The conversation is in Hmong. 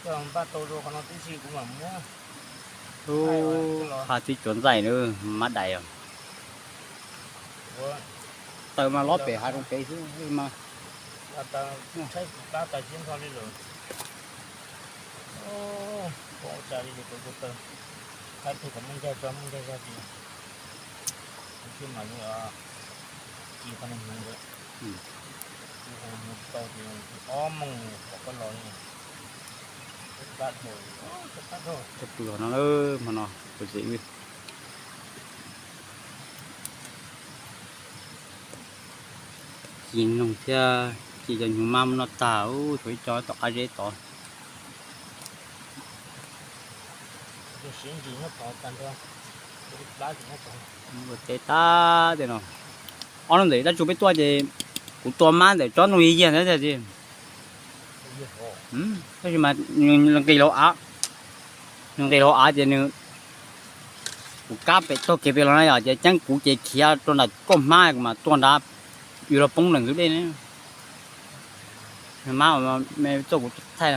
Npaj tau rau qhov no tib si kuv mam muab. Ub, ha tib cuav ntxaij na, mab dais os. Taws mas lob pem hav zoov pem xwb mas. Tshaib plab tas siab nrho li lawm. Ua cas li tus taws, qab pem kom muaj ncaig tso muaj ncaig zog tias, kuv thiaj mam li ci qhov niag hnyuv ntawd. Ci qhov niag hnyuv tau ces ob moos pom koj los li. Tshaib plab dhau, tshaib plab dhau. Tshaib plab dhau no, hmo no kuv txiv wb ci noog thiab ci cov hnyuv mab noj tag, tshuav ib co tom qab zeb tod. Ua teb tag tej no. Ob hnub ntawd dab tsi peb tuaj ces kuv tua mab ntawm tsob ntoo yig yig ntawd tiag. Tab sis mas nws nqis hauv av, nws nqis hauv av ces nws, kuv kab pem taug kev pem los na yom, ces ceeb kuv ces khiav rau nram kauj hmab kuv mam tuaj nrad, yus los poob nram ntug dej na. Mab me txoj kuv thaij.